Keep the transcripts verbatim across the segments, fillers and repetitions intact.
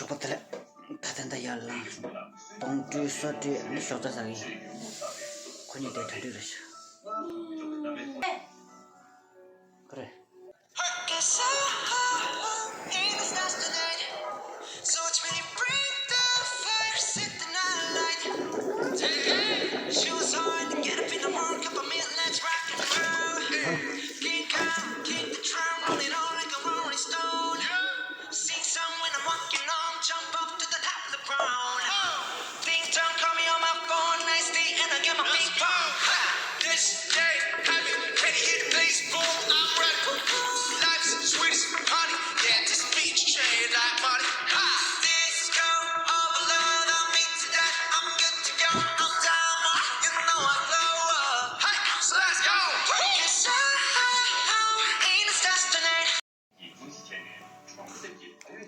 གྲོགས་པོ་དེ་ལ་ད་ལྟ་འདི་ཡར་ལངས། བོང་བཀྲུས་སོ་བཀྲུས་ཨ་ནི་ཞོགས་ཇ་ཟ་གི་ཡིན། ཁོ་གཉིས་དེ་གྲ་སྒྲིག་རེད་ཤག་ཁོ་རེད།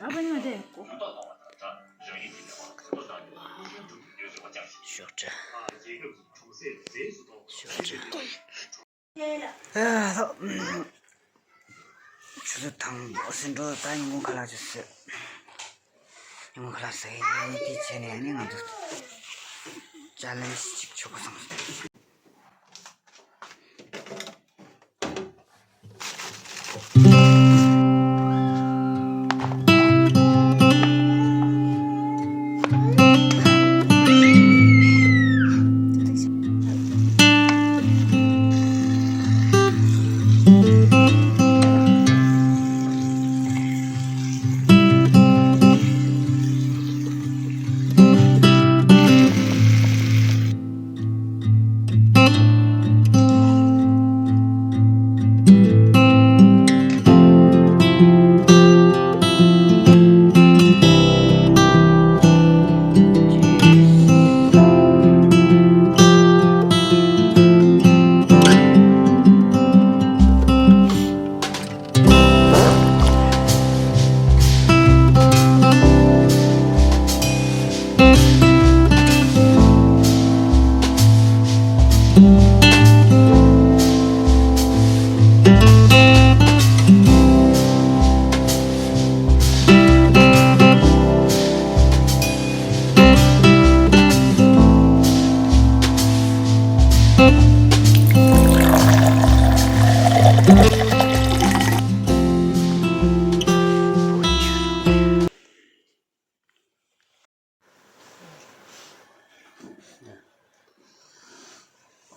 ཨ་ཕ་ཉོ་དེ་ཀོ། ཞོགས་ཇ། ཞོགས་ཇ། ཨ་ལོ། ཆུ་ཚོད་དང་པོ་ཟིན་འགྲོ། ད་ཉིན་གུང་ཁ་ལག་ཅིག་ཟོས། ཉིན་གུང་ཁ་ལག་ཟ་ཡིན་དེ་བྱས་ནས་ཨ་ནི་ང་ཚོ་ཅ་ལེན་ཇི་ཅིག་ཆོག་པ་བསམ་སོང་།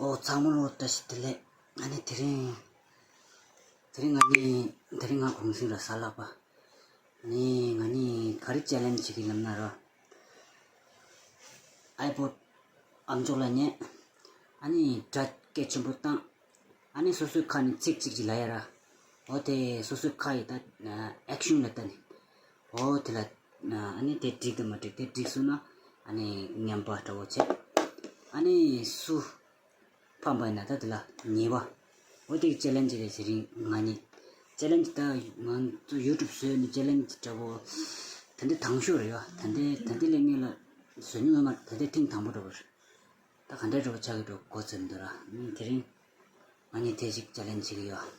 ཨོ་ཚང་མ་ལོ་བཀྲ་ཤིས་བདེ་ལེགས། ཨ་ནི་དེ་རིང་། དེ་རིང་ང་གཉིས་དེ་རིང་ང་གུང་སེང་ར་གཟའ་ལྷག་པ། ཨ་ནི་ང་གཉིས་ག་རེ་ཅེ་ལེན་ཇི་བྱེད་ཀྱི་ལབ་ན་ར། ཨའི་པོ་ཌི་ཨམ་ཅོག་ལ་ཉན། ཨ་ནི་སྒྲ་སྐད་ཆེན་པོ་བཏང་། ཨ་ནི་སོ་སོའི་ཁ་ནས་ཚིག་གཅིག་གཅིག་ལབ་ཡ་ར། འོ་དེ་སོ་སོའི་ཁ་ཡི་ད་ཨེག་ཤན་ལ་ལྟ་ནས། འོ་དེ་ལ་ཨ་ནི་དེ་འགྲིག་དང་མ་འགྲིག་དེ་འགྲིག་སོང་ན་ཨ་ནི་ངན་པ་འདྲ་བོ་བྱས། ཨ་ནི་སུ་ཕམ་པ་ཡིན་ན་ད་དེ་ལ་ཉེས་པ། འོ་དེ་གི་ཅེ་ལེན་ཇི་རེད་དེ་རིང་ང་གཉིས། ཅེ་ལེན་ཇི་ད་ང་ཚོ་ཡུ་ཊུབ་བཟོས་ནས་ཅེ་ལེན་ཇི་འདྲ་བོ་དེ་འདྲ་དང་ཤོས་རེད་ཡ། ད་ལྟའི་ད་ལྟའི་ལས་ངན་ལ་བཟོ་མྱོང་ཡོད་མ་རེད། ད་ལྟའི་ཐེངས་དང་པོ་འདྲ་བོ་རེད། ད་ག་འདྲ་འདྲ་བོ་ཆགས་ཀྱི་འགྲོ་འགོ་ཚུགས་འདུག་ར། ཨ་ནི་དེ་རིང་། ང་གཉིས་དེ་ཞིག་ཅེ་ལེན་ཇི་བྱེད་ཀྱི་ཡོད།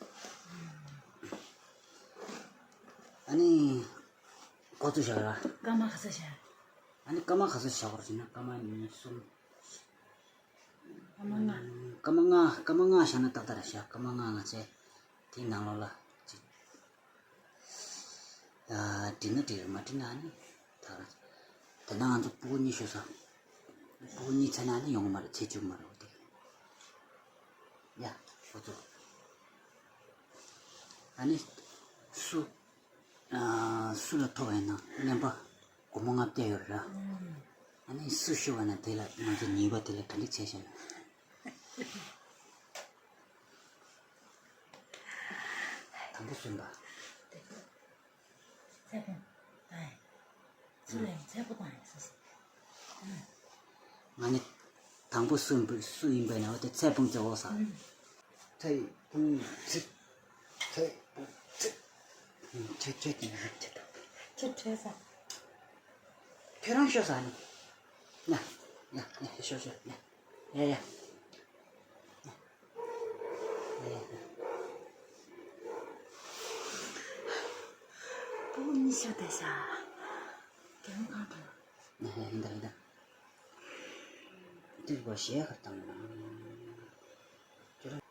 ཨ་ནི། འགོ་བཙུགས་བཞག་ར། སྐར་མ་ག་ཚོད་བཞག་ཨ་ནི་སྐར་མ་ག་ཚོད་བཞག་དགོས་ཟེར་ན་སྐར་མ་གཉིས་གསུམ། སྐར་མ་ལྔ། སྐར་མ་ལྔ་སྐར་མ་ལྔ་བཞག་ན་ཏག་ཏག་རེད་ཤག་སྐར་མ་ལྔ་ང་ཚོས་དེའི་ནང་ལོགས་ལ་ཅིག་ཨ། འགྲིག་ན་འགྲིག་རེད། མ་འགྲིག་ན་ཨ་ནི་ད་ག་རང་། དེ་ན་ང་ཚོ་སྤུ་གུ་གཉིས་ཤོད་ས། སྤུ་གུ་གཉིས་ཚད་ན་ཨ་ནི་ཡོང་གི་མ་རེད། ཚད་བཅུག་མ་རེད་འོ་དེ། ཡ། ཁོ་ཚོ། ཨ་ནི། སུ། ཨ། སུ་ལ་ཐོབ་པ་ཡིན་ན་རྔན་པ་སྒོར་མོ་ལྔ་བརྒྱ་ཡོད་རེད་ར། ཨ་ནི་སུ་ཤོར་བ་ན་དེ་ལ་ང་ཚོ་ཉེས་པ་དེ་ལ་ག་འདྲ་བྱས་ཤག་དང་པོ་སུ་ཡིན་པ། ཚེ་ཕུང་། ཨ། སུ་ལ་ཡང་ཚེ་ཕུང་དང་ཡང་སུ་སུ། ང་ནི་དང་པོ་སུ་ཡིན་པ་སུ་ཡིན་པའི་ནང་དེ་ཚེ་ཕུང་ཚེ་འོ་ས། ཚེ་ཕུང་ཚེ། ཚེ་ཕུང་ཚེ། ཁྱེད་ཁྱེད་ཀྱིས་ཁྱེད་ཁྱེད་ཁྱེད་ཁྱེད་ཁྱེད་ས། ཁྱེད་རང་ཤོད་ས་ནི། ཡ་ཡ་ཡ་ཤོད་ཤོད་ཡ་ཡ་ཡ། སྤུ་གུ་གཉིས་ཤོག་བསྡད་ཤག་དེ་ནི་གང་དྲན། ཧེ་ཧེ་ཧེ་ད་ཧེ་ད། དེ་གོ་ཞེ་ཁར་བཏང་ན། ཁྱོད་རང་།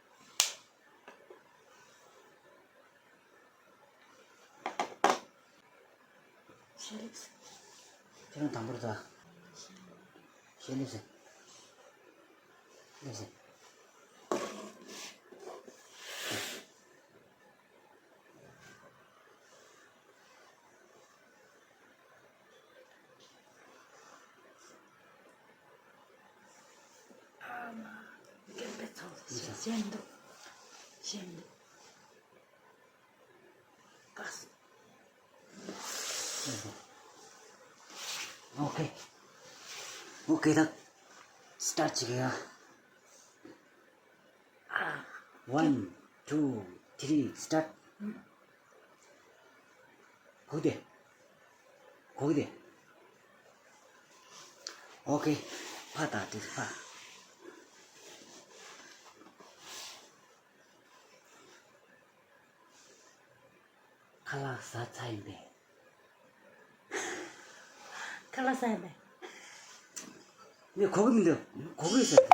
ཤེས་ལེགས། ཁྱེད་རང་དང་པོར་ད། ཤེས་ལེགས། ལེགས། ཨ་མ། སྐད་པའི་ཚོགས་སུ་ཞེན་འདུག་ཞེན་འདུག་ཨོ་ཁེ། ཨོ་ཁེ། ད་སི་ཊར་ཊི་བྱེད་ཀྱི་ཡ། One, two, three, start. གུག་དེ། གུག་དེ། ཨོ་ཁེ། ཕ་ད་དེ་ཕ། ཁ་ལག་ཟ་ཚར་ཡིན་པས། ཁ་ལག་ཟ་ཡིན་པས། ངས་གོ་གི་མི་འདུག་གོ་གི་ཟེར།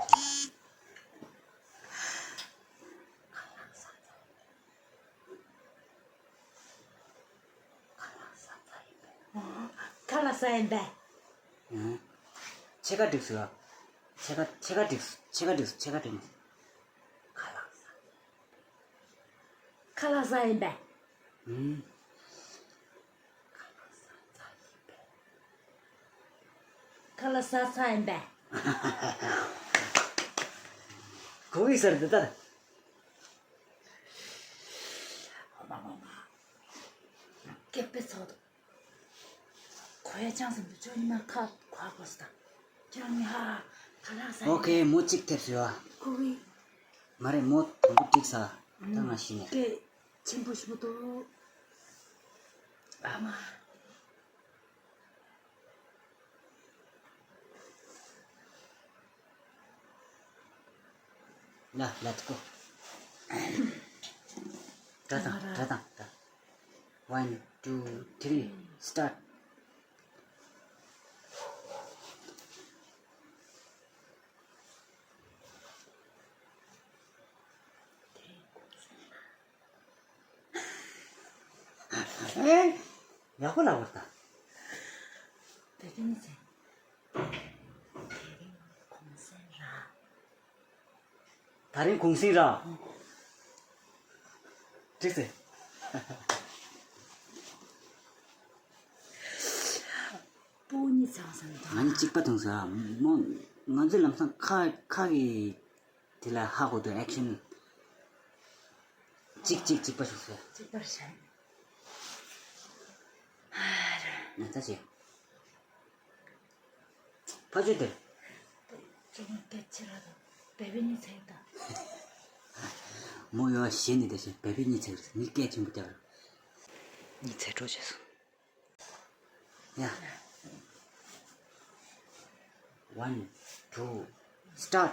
ཁ་ལག་ཟ་ཚར་ཡིན་པས། ཁ་ལག་ཟ་ཚར་ཡིན་པས། ཁ་ལག་ཟ་ཡིན་པས། ཨང་། ཕྱེད་ཀ་འགྲིག་སོང་། ཕྱེད་ཀ་ཕྱེད་ཀ་འགྲིག་ཕྱེད་ཀ་འགྲིག་ཕྱེད་ཀ་འགྲིག་ཁ་ལག་ཟ། ཁ་ལག་ཟ་ཡིན་པས། ཨུམ། ཁ་ལག་ཟ་ཚར་ཡིན་པས། གོ་གི་ཟེར་འདི་ལྟར། སྐད་པའི་ཚོགས་འདུ། གོ་ཡ་ཅང་སེམས་དུ་ཅོ་ཉི་མ་ཁ་གོ་གོ་སྟ། ཅོ་ཉི་ཧ་ཁ་ལག་ཟ། ཨོ་ཁེ། མོ་གཅིག་ཐེབས་སོང་ཡ། ཁོ་གི། མ་རེད། མོ་དང་པོ་འགྲིག་ས། ད་ང་ཤི་ནས། སྐད་ཆེན་པོ་ཞིག་འདུག་ཨ་མ། ལ་ལ་ཏི་ཀོ། ད་དང་ད་དང་ད། One, two, three, start. ཡག་པོ་ལབ་པར་ད། བོད་པའི་མི་ཚེ། དེ་རིང་གུང་སེང་ར། ད་རིང་གུང་སེང་ར། འགྲིག་སེ། སྤུ་གུ་གཉིས་ཚང་སང་དང་། ང་གཉིས་གཅིག་པ་མཐོང་ས། མོ་ང་ཚོའི་ལམ་སང་ཁ་ཁ་གི། དེ་ལ་ཧ་གོ་འདུག་ཨེག་ཤན། གཅིག་གཅིག་གཅིག་པ་ཞིག་ཟེར། གཅིག་པར་བྱས། ན་ཚ་བྱས། ཕ་ཆོས་དེར། ཅུང་སྐད་ཆེ་ར་དང་བེ་བི་གཉིས་ཚེག་དང་། མོ་ཡོད་གཞན་ནི་དེ་བཞིན་བེ་བི་གཉིས་ཚེག་རེད། མི་སྐད་ཆེན་པོ་རྒྱག་རེད། གཉིས་ཚེག་འགྲོ་བྱས་སོང་། ཡ། One, two, start.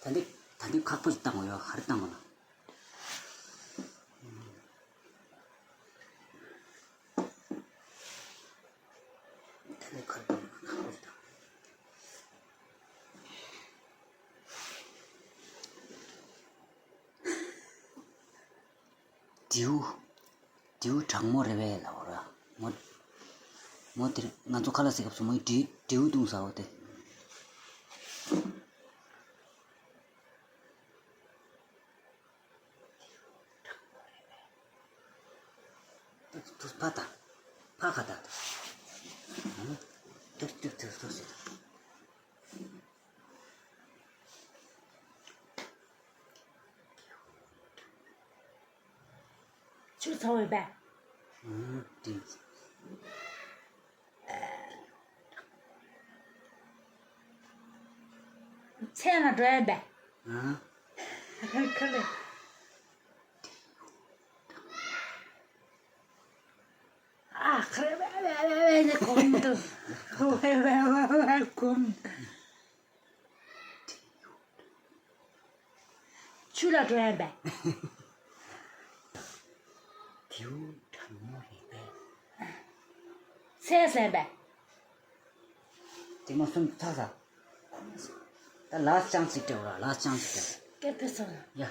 ད་འདི་ད་འདི་ཁག་པོ་ཞིག་བཏང་དགོས་ཡོད། ཧར་བཏང་དགོས་ན། ད་འདི་ཁག་པོ་ཁག་པོ་ཞིག་བཏང་། རྡེའུ། རྡེའུ་གྲང་མོ་རེད་པས་ལབ་ར། མོ། མོ་དེར་ང་ཚོ་ཁ་ལག་ཟ་སྐབས་སུ་མོའི་རྡེའུ་རྡེའུ་བཏུང་ཟ་འོ་དེ། དུ་དུ་ཕ་ད། ཕ་ཁ་ད། དུ་དུ་དུ་དུ་ཟེར། ཆུ་ཚ་བོ་ཡོད་པས། ཨང་། དེ། མཚན་ལ་འགྲོ་ཡ་པས། ཨང་། ཁ་ལེ། ཨ་ཁ་རེ་བེ་བེ་བེ་བེ་ནི་གོམ་དུ། བེ་བེ་བེ་བེ་གོམ། ཆུ་ལ་འགྲོ་ཡ་པས། རྡེའུ་གྲང་མོ་རེད། ཚད་ཟིན་པས། ཐེངས་མ་གསུམ་ཚར་ས། ད་ལ་སི་ཊི་ཅང་ཅིག་སྤྲད་ར། ལ་སི་ཊི་ཅང་ཅིག་སྤྲད། སྐད་ཕེ་སོང་། ཡ།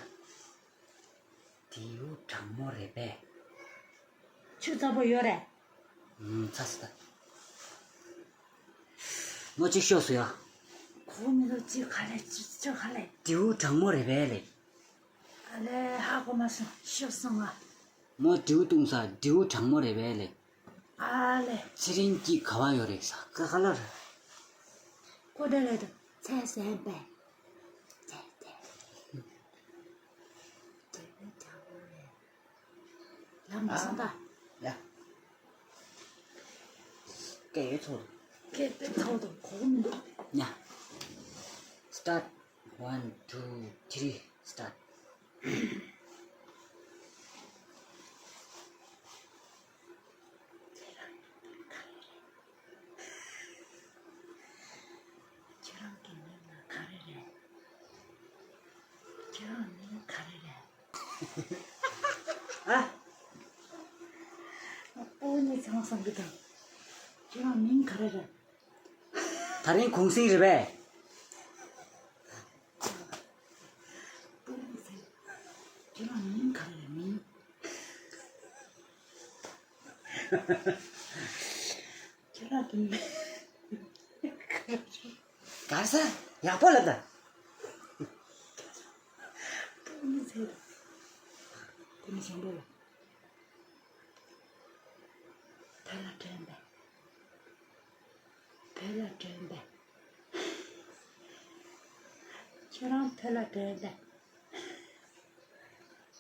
དེའུ་གྲང་མོ་རེད་པས། ཆུ་ཚ་པོ་ཡོད་རེད། ཨུམ། ཚ་སི་ད། མོ་གཅིག་ཤོག་སུ་ཡ། གོ་མི་འདུག་ཅི་ག་ལེ། ཅི་ཅི་ག་ལེ། དེའུ་གྲང་མོ་རེད་པས་ལེ། ཨ་ལེ། ཧ་གོ་མ་སོང་། ཤོག་སོང་ང་། མོ་དེའུ་བཏུང་ས་དེའུ་གྲང་མོ་རེད་པས་ལེ། ཨ་ལེ། ཚེ་རིང་སྐྱིད་ག་བ་ཡོད་རེད་ས། ག་ག་ལ་རེད། ཀོ་ཌེ་ལེ་དང་ཚེ་ཟན་པས། ཚེ་ཚེ། དེ་ནི་དྲང་པོ་རེད། ལམ་སང་ད། ཡ། སྐད་ཡོད་ཚོགས་འདུག་སྐད་པའི་ཚོགས་འདུག་གོ་མི་འདུག་ཡ། Start. One, two, three, start. ཁྱེད་རང་གི་མིང་ལ་ག་རེ་རེད། ཁྱེད་རང་མིང་ག་རེ་རེད། ཨ། ཨོ་ནི་ཚང་སང་གི་དང་། ཁྱེད་རང་མིང་ག་རེ་རེད། ད་རིང་གུང་སེང་རེད་པས། ཁྱེད་རང་མིང་ག་རེ་རེད། མིང་། ཁྱེད་རང་གི་མིང་ག་རེ་རེད། གར་ས་ཡག་པོ་ལབ་ད། ཁྱེད་རང་མིང་ཟེར། དེ་ནི་གཞན་པ་ལ། བོད་ལ་དྲན་པས། བོད་ལ་དྲན་པས། ཁྱེད་རང་བོད་ལ་དྲན་པས།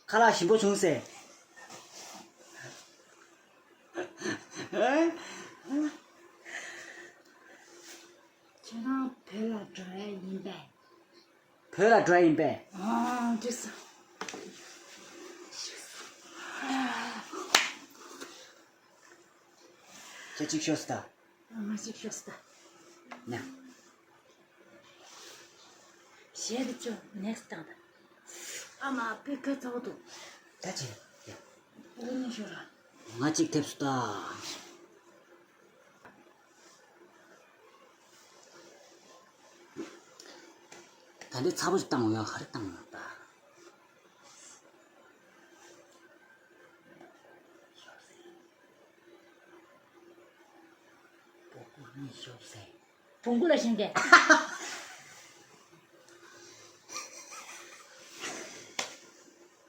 ཁ་ལག་ཞིམ་པོ་བྱུང་ཟེར། ཁྱེད་རང་བོད་ལ་འགྲོ་ཡ་ཡིན་པས། བོད་ལ་འགྲོ་ཡ་ཡིན་པས། ཨ། འགྲིག་སོང་། ཁྱེད་གཅིག་ཤོག་སི་ད། ང་གཅིག་ཤོག་སི་ད། ན། གཞས་དེ་ཅོ་ནེག་སི་ཊི་བཏང་ད། ཨ་མ་པི་ཁ་ཚོགས་འདུག་ད་ཅི། འུ་གཉིས་ཤོག་ར། ང་གཅིག་ཐེབས་སུ་ད། ད་འདི་ཚ་པོ་ཞིག་བཏང་ཡོད། ཧ་རི་བཏང་ཡོད་པ། སྤུ་གུ་གཉིས་ཤོག་ཟེར། བོང་གུ་ལ་ཞེན་པས།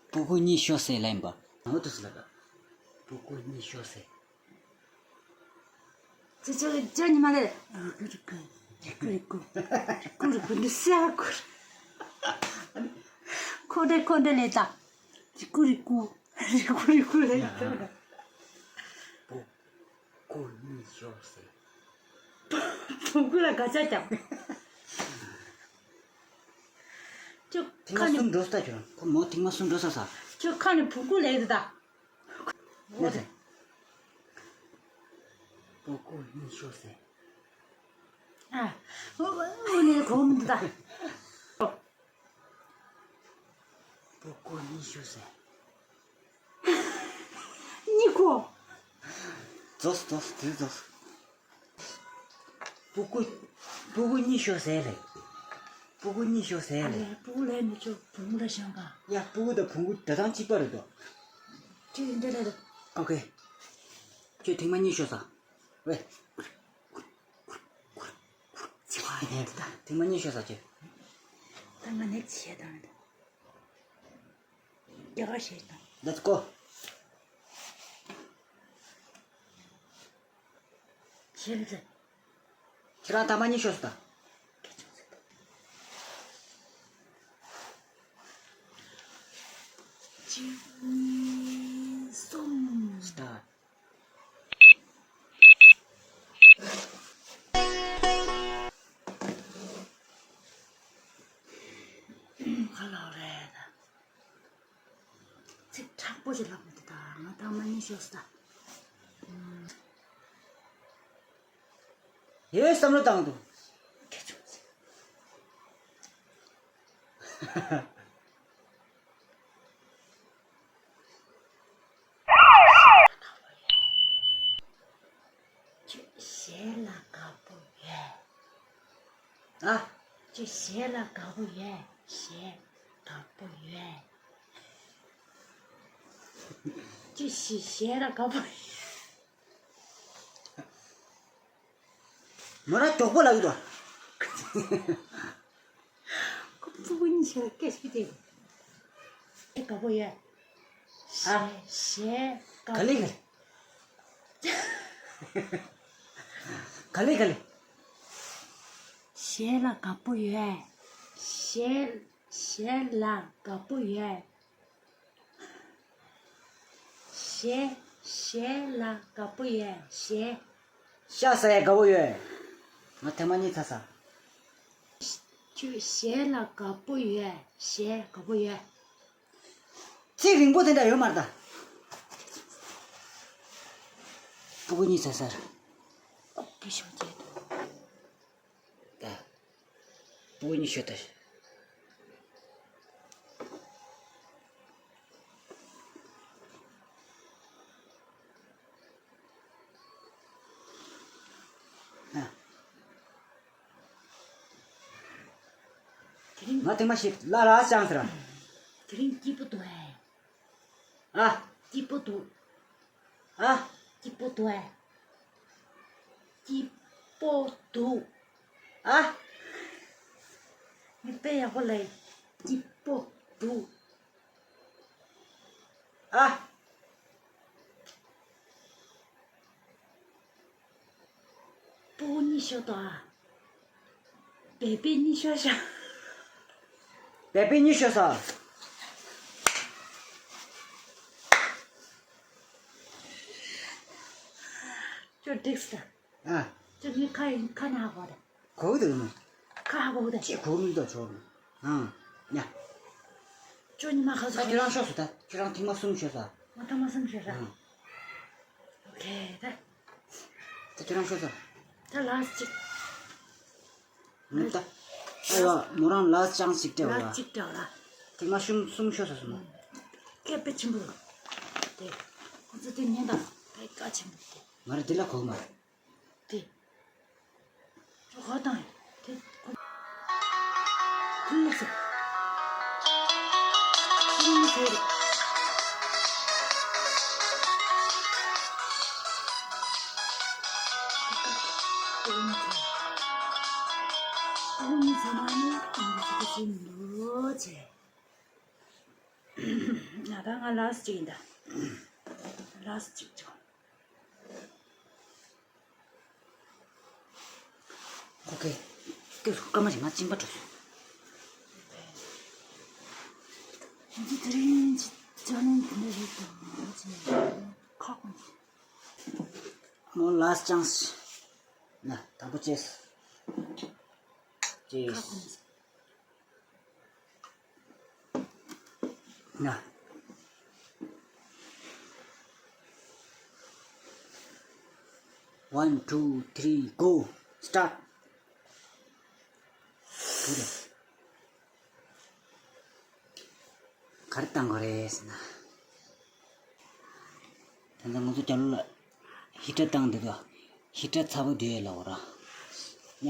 སྤུ་གུ་གཉིས་ཤོག་ཟེར་ལབ་ཡིན་པ། ནང་དུ་སུ་ལབ་པ། སྤུ་གུ་གཉིས་ཤོག་ཟེར། ཅི་ཅི་ཅི་ཉི་མ་རེད། རི་ཀུ་རི་ཀུ། རི་ཀུ་རི་ཀུ། རི་ཀུ་རི་ཀུ་འདི་སེ་ཧ་ཀུ། ཁོ་འདྲེ་ཁོ་འདྲེ་ལས་ད། རི་ཀུ་རི་ཀུ། རི་ཀུ་རི་ཀུ་ལས་ད། བོང་གུ་གཉིས་ཤོག་ཟེར། བོང་གུ་ལ་དགག་བྱ་རྒྱབ། ཁྱོད་ཐེངས་ཁ་མ་ནས་གསུམ་འགྲོ་ས་ཁྱོད། ཁོ་མོ་ཐེངས་མ་གསུམ་འགྲོ་ས་ས། ཁྱོད་ཁ་ནས་བོང་གུ་ལས་ད། ནས་ཟེར། བོང་གུ་གཉིས་ཤོག་ཟེར། ཨ། འོ་འོ་ནས་གོ་མི་འདུག་ད། སྤུ་གུ་གཉིས་ཤོག་ཟེར། གཉིས་ཁོ། རྫོགས་རྫོགས་དེ་རྫོགས། སྤུ་གུ། སྤུ་གུ་གཉིས་ཤོག་ཟེར་ལེ། སྤུ་གུ་གཉིས་ཤོག་ཟེར་ལེ། ཨ་ལས། སྤུ་གུ་ལས་མི་ཆོག་བུ་མོ་ལ་བཞག་ག་ཡ། སྤུ་གུ་དང་བུ་གུ་འདྲ་སྟངས་གཅིག་པ་རེད་དོ། ཁྱོད་འདི་འདྲ་རེད་དོ། ཨོ་ཁེ། ཁྱོད་ཐེངས་མ་གཉིས་ཤོག་ས། ཝེ། ཐེངས་མ་གཉིས་ཤོག་ས་ཁྱོད། ད་ང་ནས་བྱས་དང་། རྒྱ་གར་ཞེས་དང་། Let's go. ཞེས་ཟེར། ཁྱེད་རང་ཐ་མ་གཉིས་ཤོག་ཟེར་དང་། གཅིག་གཉིས་གསུམ། Start. ཁ་ལག་རེད། ཚིག་དྲག་པོ་ཞིག་ལབ་མི་འདུག་ད་ང་ཐ་མ་གཉིས་ཤོག་ཟེར། ཡོད་བསམ་བློ་བཏང་འདུག་ཁྱེད་ཚོ། ཁྱོད་ ཨ། ཁྱོད་གཞས་ལ་དགའ་པོ་ཡོད། གཞས་དགའ་པོ་ཡོད། ཁྱོད་གཞས་གཞས་ལ་དགའ་པོ་ཡོད། མོ་རང་མགྱོགས་པོ་ལབ་ཀྱི་འདུག་ཁོ་ཕྲུ་གུ་གཉིས་ཆ་སྐད་ཤུགས་དེ། ཨེ་དགའ་པོ་ཡོད། ཨ། གཞས་གཞས་དགའ། ག་ལེ་ག་ལེ། ག་ལེ་ག་ལེ། གཞས་ལ་དགའ་པོ་ཡོད། གཞས་གཞས་ལ་དགའ་པོ་ཡོད། གཞས་གཞས་ལ་དགའ་པོ་ཡོད། གཞས། ཤ་ཟ་ཡ་དགའ་པོ་ཡོད། ང་ཐེངས་མ་གཉིས་ཚ་ས། ཁྱོད་གཞས་ལ་དགའ་པོ་ཡོད། གཞས་དགའ་པོ་ཡོད། ཚིག་རིང་པོ་དེ་འདྲ་ཡོད་མ་རེད་ད། སྤུ་གུ་གཉིས་ཚ་ས་རེད། ཨོ་པི་ཤོག་ཅེས་དང་། ད། སྤུ་གུ་གཉིས་ཤོད་ད། ཨ། དེ་རིང་། ང་དེ་མ་ཤེས་ལ་ལ་ཅང་ཟེར། དེ་རིང་སྐྱིད་པོ་འདུག་ཨེ། ཨ། སྐྱིད་པོ་འདུག་ཨ། སྐྱིད་པོ་འདུག་ཨ། སྐྱིད་པོ་འདུག་ཨ། མི་དཔེ་ཡག་པོ་ལབ། སྐྱིད་པོ་འདུག་ཨ། སྤུ་གུ་གཉིས་ཤོག་དང་། བེ་བེ་གཉིས་ཤོག་ཤག་བེ་བེ་གཉིས་ཤོག་ས། ཁྱོད་འགྲིག་སོང་། ཨ། ཁྱོད་ངའི་ཁ་ཡིན་ཁ་ན་གོ་རེད། གོ་གི་འདུག་མོ། ཁ་ཧ་གོ་གི་འདུག་ཅི་གོ་མི་འདུག་ཆོག་ཨང་། ཉ། ཁྱོད་ཉི་མ་ཁ་ད་ཁྱོད་རང་ཤོག་སོ་ད། ཁྱོད་རང་ཐེངས་མ་གསུམ་ཤོག་ས། ང་ཐེངས་མ་གསུམ་ཤོག་ས། ཨང་། ཨོ་ཁེ་ད། ད་ཁྱོད་རང་ཤོག་ས། ད་ལ་སི་ཅིག་ངུ་ད། ཨ་ཡ། མོ་རང་ལ་སི་ཅང་ཞིག་སྤྲད་བ། ལ་སི་ཅིག་སྤྲད་བ་ལ། ཐེངས་མ་གསུམ་གསུམ་ཤོག་ས་སོ་མ། སྐད་དཔེ་ཆེན་པོ། དེ། ཁོ་ཚོ་དེ་ཉན་དང་དཔེ་ཀ་ཆེན་པོ་དེ། ང་ར་དེ་ལ་གོ་མ། དེ། ཁོ་དང་དེ་ཁོ། ཁོ་ཡིན་ཟེར། ཁོ་ཡིན་ཟེར། ཁོ་ཡིན་ཟེར། ཁོ་ཡིན་ཟེར་ན་ནི་ང་ཚོ་ཁོ་ཚོའི་མི་འདུག་ཅེས། ང་ད་ང་ལ་སི་ཅིག་ཡིན་ད། ལ་སི་ཅིག་ཅོ། ཁོ་གེ། སྐྱོ་སུ་སྐར་མ་རིང་མ་གཅིན་པ་འགྲོ་སོང་། ང་ཚོ་དེ་རིང་ཅི་ཅ་ནང་དེ་འདྲ་རེད་དང་ང་ཚོ་ཁ་ཁོང་། མོ་ལ་སི་ཅང་སི། ན་དང་པོ་ཅེས། ཅེས། ཁ་ཁོང་། ན། One, two, three, go. Start. ག་རེ་བཏང་དགོས་རེད་ཟེར་ན། ད་ལྟ་ང་ཚོ་རྒྱ་ལོ་ལ་ཧི་ཊར་བཏང་འདུག་ག་ཧི་ཊར་ཚ་པོ་འདུག་ལབ་ར། ཡ།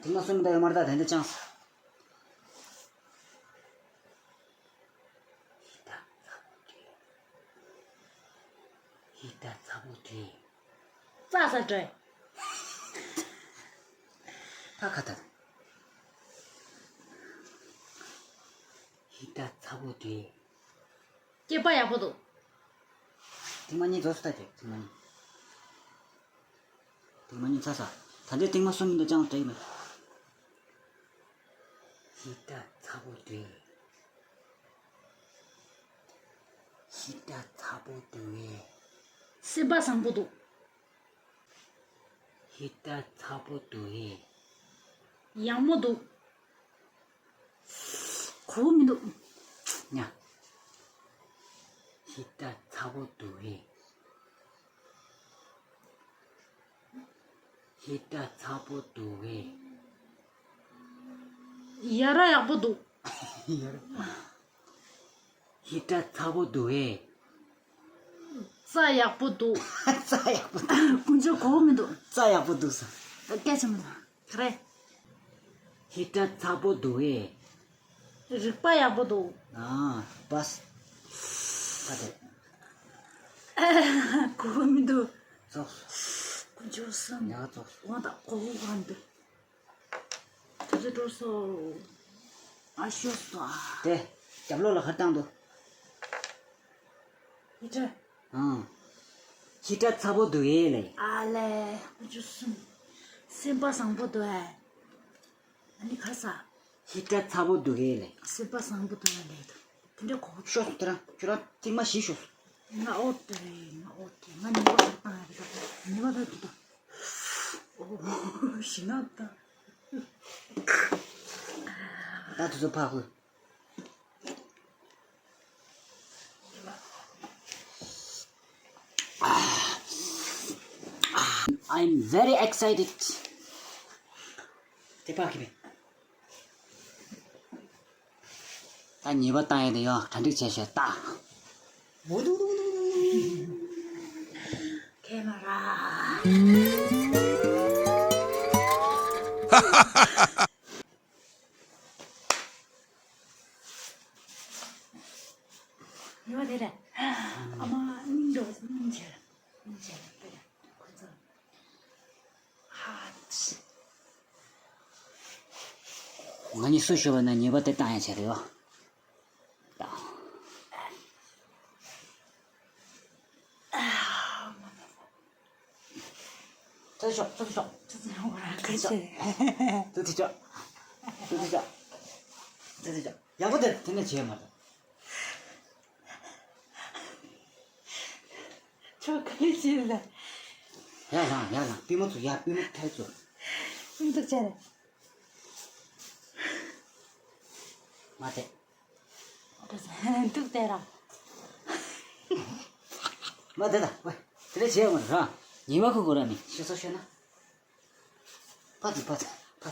དེ་མ་སོང་མི་འདྲ་ཡོད་མ་རེད་ད་དེ་འདྲ་ཅང་། ཧི་ཊར་ཚ་པོ་འདུག་ཧི་ཊར་ཚ་པོ་འདུག་རྩྭ་ས་འདྲ། ཕ་ཁ་ཐག་ཧི་ཊར་ཚ་པོ་འདུག་སྐྱེས་པ་ཡག་པོ་འདུག་ཐེངས་མ་གཉིས་རྫོགས་སུ་ལྟ་དེ་ཐེངས་མ་གཉིས། ཐེངས་མ་གཉིས་ཚ་ས། ད་ལྟའི་ཐེངས་མ་གསུམ་མི་འདུག་ཅང་འདྲ་ཡི་མེད། ཧི་ཊར་ཚ་པོ་འདུག་ཧི་ཊར་ཚ་པོ་འདུག་གས། སེམས་པ་བཟང་པོ་འདུག་ཧི་ཊར་ཚ་པོ་འདུག་གས། ཡག་མོ་འདུག་གོ་མི་འདུག་ཉ། ཧི་ཊར་ཚ་པོ་འདུག་གས། ཧི་ཊར་ཚ་པོ་འདུག་གས། ཡ་ར་ཡག་པོ་འདུག་ཧི་ཊར་ཚ་པོ་འདུག་གས། རྩྭ་ཡག་པོ་འདུག་རྩྭ་ཡག་པོ་འདུག་དཀོན་མཆོག་གོ་མི་འདུག་རྩྭ་ཡག་པོ་འདུག་ས། སྐད་ཆ་མི་ལ། ག་རེ། ཧི་ཊར་ཚ་པོ་འདུག་གས། རིག་པ་ཡག་པོ་འདུག་ཨ། བས། ད་དེ། གོ་བ་མི་འདུག་ཙོགས། ཀུ་ཅོ་སམ། ཡག་ཙོགས། ཝང་ད་གོ་བ་གང་འདུག་དེ་ཚོ་འགྲོ་སོ། ཨ་ཤོ་སོ་ཨ། དེ། རྒྱབ་ལོགས་ལ་ག་རེ་བཏང་འདུག་ཧི་ཊར། ཨང་། ཧི་ཊར་ཚ་པོ་འདུག་གས་ལེ། ཨ་ལེ། ཀུ་ཅོ་སམ། སེམས་པ་བཟང་པོ་འདུག་ཨ། ཨ་ནི་ཁ་ས། ཧི་ཊར་ཚ་པོ་འདུག་གས་ལེ། སེམས་པ་བཟང་པོ་འདུག་ཨ་ལེ། དེ་འདྲ་གོ་བ། ཤོག་དེ་ར་ཁྱོད་རང་ཐེངས་མ་བཞི་ཤོག་ང་ཨོ་ཏེ་རེད། ང་ཨོ་ཏེ། ང་ཉེས་པ་ག་རེ་བཏང་ཡ་རེད། ཉེས་པ་ད་འདུག་ད། ཨོ། ཞི་ན་ད། ད་དུས་ཚོད་ཕར་ཁུར། I'm very excited. དེ་ཕར་ཁུར་བས། ད་ཉེས་པ་བཏང་ཡས་དེ་ཡང་གྲ་སྒྲིག་བྱས་བྱས་ད། ཁེ་མ་ར། ཉེས་པ་དེ་རེད། ཨ་མ་སྙིང་འདོགས་སྙིང་རྗེ་རེད། སྙིང་རྗེ་རེད་དེ་རེད་ཁོ་ཚོ། ང་གཉིས་སུ་ཞུ་བ་ན་ཉེས་པ་དེ་བཏང་ཡ་བྱས་རེད་ཡོ། ཙི་ཤོག་ཙི་ཤོག་ཙི་ཤོག་ཙི་ཤོག་ཙི་ཤོག་ཙི་ཤོག་ཡག་པོ་དེ་དེ་ནས་བྱས་མ་ཐུབ། ཁྱོད་ག་རེ་བྱེད་ལ། ཡར་ལངས། ཡར་ལངས། པུས་མོ་ཚུགས། ཡར་པུས་མོ་ཐལ་ཚུགས། ཨུ་ཚུགས་བྱས་རེད། མ་བལྟས། འདུག་བལྟས་ར། མ་བལྟས་ད། ཝེ། དེ་འདྲ་བྱས་ཡོང་བ་ར། ཉེས་པ་ཁུར་དགོས་ར་མི་ཤེས་སོ་ཤེས་ན། ཕ་ཙི་ཕ་ཙི་ཕ་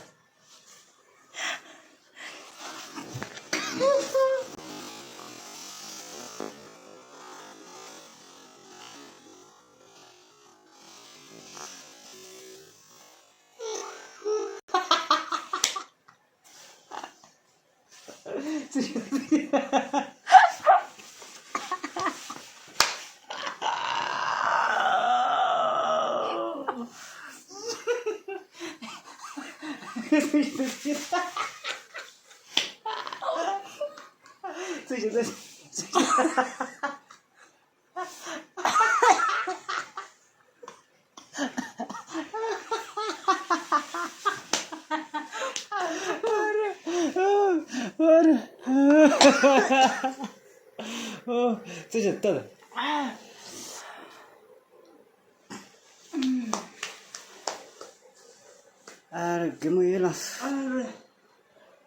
ཙི། ཨོ། ཙི་ཅི་ལྟ་ད། ཨ་རེ་གད་མོ་ཡོད་ལ། ཨ་རེ།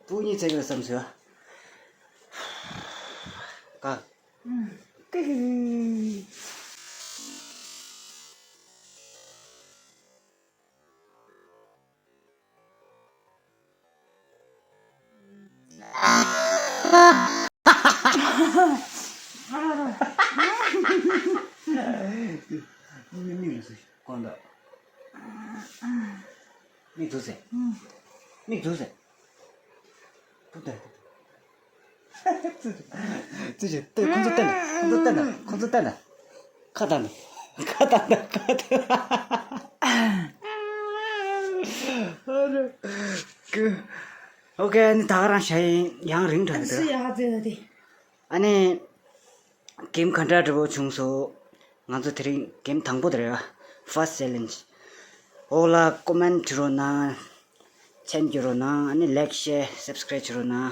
སྤུ་གཉིས་ཚད་ཀྱི་རེད་བསམ་ཟེར་བ། ཀ། ཀི་ཀི། མིག་མིག་རེད་ཟེར་གོང་ད། མིག་འཛུགས་ཟེར། མིག་འཛུགས་ཟེར། ཐུབ་ད། ཙི་ཅི་ལྟོས། ཁོ་ཚོ་བསྟན་ད། ཁོ་ཚོ་བསྟན་ད། ཁོ་ཚོ་བསྟན་ད། ཁ་བཏང་ད། ཁ་བཏང་ད། ཁ་བཏང་། ཨོ་ཁེ། ཨ་ནི་ད་ག་རང་ཞྭ་ཡང་རིང་དྲགས་འདུག་ཨ་ནི་གེམ་ག་འདྲ་འདྲ་པོ་བྱུང་སོང་། ང་ཚོ་དེ་རིང་གེམ་དང་པོ་དེ་རེད་བ། First challenge། འོག་ལ་ཀོ་མེན་བྲིས་རོགས་གནང་། མཆན་རྒྱག་རོགས་གནང་། ཨ་ནི་ལེག་ཤེར་སབ་སི་ཀ་རེབ་བྱེད་རོགས་གནང་།